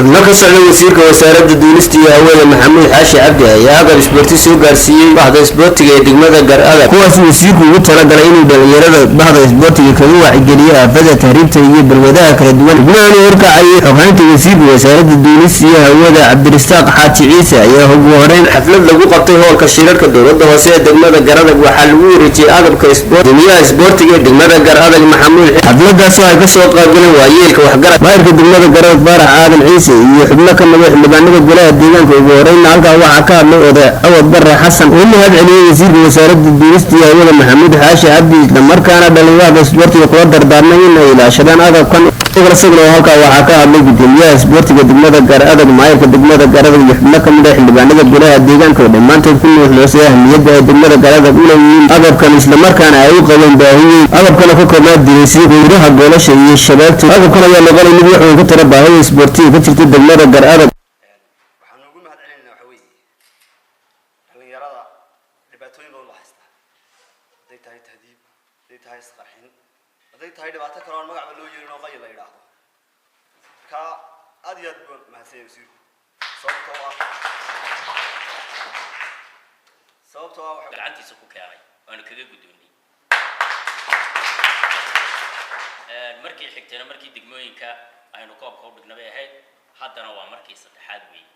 Xubno ka socda wasiirka wasaaradda duulista iyo hawada Maxamuud Xaashi Cabdi ayaa agab isboorti soo gaarsiiyey bahda isboortiga ee degmada Gar Adag, kuwaas wasiirku ugu talagalay inuu dhalinyarada bahda isboortiga kaga waacigeliyo aafada tahriibta iyo balwadaha kala duwan. Xubnahan horkacayay xoghaynta wasiirka wasaaradda duulista iyo hawada Cabdirasaaq Xaaji Ciise ayaa ugu horeyn xaflad lagu qabtay hoolka shirarka dowlada hoose ee degmada Garadag waxaa lagu wareejiyey agabka guddoomiyaha isboortiga ee degmada Gar Adag Maxamuud. Xafladaas oo ay kasoo qaybgaleen waayeelka waxgarad, maayirka degmada Garadag Faarax Aadan Ciise iyo xubno ka mida xildhibaanada golaha deegaanka. Ugu horeynna halkaa waxaa ka hadlay oday Cawad Bare Xasan oo mahad celiyey wasiirka wasaaradda duulista iyo hawada Maxamuud Xaashi Cabdi, islamarkaana dhalinyarada isboortiga kula dardaarmay in ay ilaashadaan agabkan. Isaguna halkaa waxaa ka hadlay gudoomiyaha isboortiga degmada Gar Adag, maayirka degmada Gar Adag iyo xubno ka mid ah xildhibaanada golaha deegaanka oo dhammaantood ku nuuxnuuxsay ahmiyadda ay degmada Gar Adag u leeyihiin agabkan, islamarkaana ay u qabeen baahiyeyn. Agabkana ka koobnaa direysyo, gudaha goolasha iyo shabaagta. Agabkan ayaa noqonay mid wax weyn ka tara baahida isboortiga ka jirta degmada Gar Adag. Waxaan ugu mahad celinaynaa waxa weeye dhallinyarada dhibaatooyin badan baa haysta, hadday tahay tahdiib, hadday tahay isqarxin, hadday tahay dhibaato kale oon magacba loo yeelin oo qayl la yidhaahdo. Marka aad iyo aad baan mahadsan yahay wasiirku, sababtoo ah waxa gacantiisa ku keenay waanu kaga guddoonnay. Markii xigtayna markii degmooyinka aynu koobka u dhignay bay ahayd, haddana waa markii saddexaad weeye.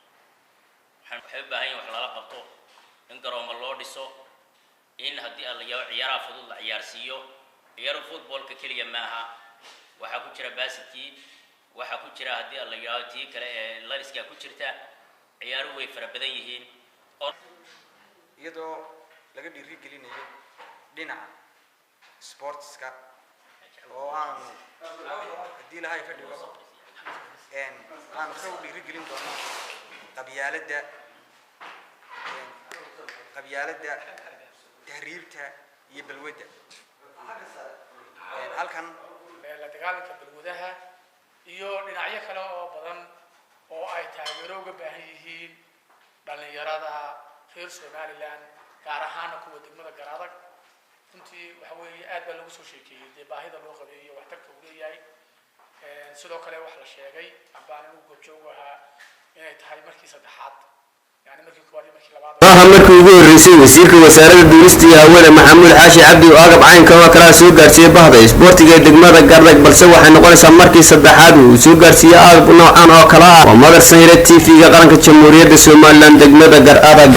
Waxay u baahan yihin wax lala qabto, in garooma loo dhiso, in haddii alla yaabo ciyaaraha fudud la ciyaarsiiyo. Ciyaaru footballka keliya maaha, waxaa ku jira baasikii, waxaa ku jira haddii alla yaabo tii kale ee laliskaa ku jirta. Ciyaaruhu way fara badan yihiin. Iyadoo laga dhiiri gelinayo dhinaca sportska oo aanu haddii Ilahay ka dhigo aanu ka dhiiri gelin doono qabyaaladda, tahriibta iyo balwadda halkan. La dagaalanka balwadaha iyo dhinacyo kale oo badan oo ay taageero uga baahan yihiin dhallinyarada reer Somaliland, gaar ahaana kuwa degmada Garadag. Runtii waxa weeye aad baa lagu soo sheekeeyey dee baahida loo qabay iyo waxtarka uu leeyahay. Sidoo kale waxa la sheegay ambaan anigu goobjoog ahaa inay tahay markii saddexaad, yani markii koowaad iyo markii labaad. Maaha markii ugu horreysay wasiirka wasaaradda duulista iyo hawada Maxamuud Xaashi Cabdi oo agab caynka oo kalaa soo gaarsiiyey bahda isboortiga ee degmada Gardag, balse waxay noqonaysaa markii saddexaad uu soo gaarsiiyey agab noocan oo kale ah. Waa Madar Sanyare, TV-ga Qaranka Jamhuuriyadda Somaliland, degmada Gar Adag.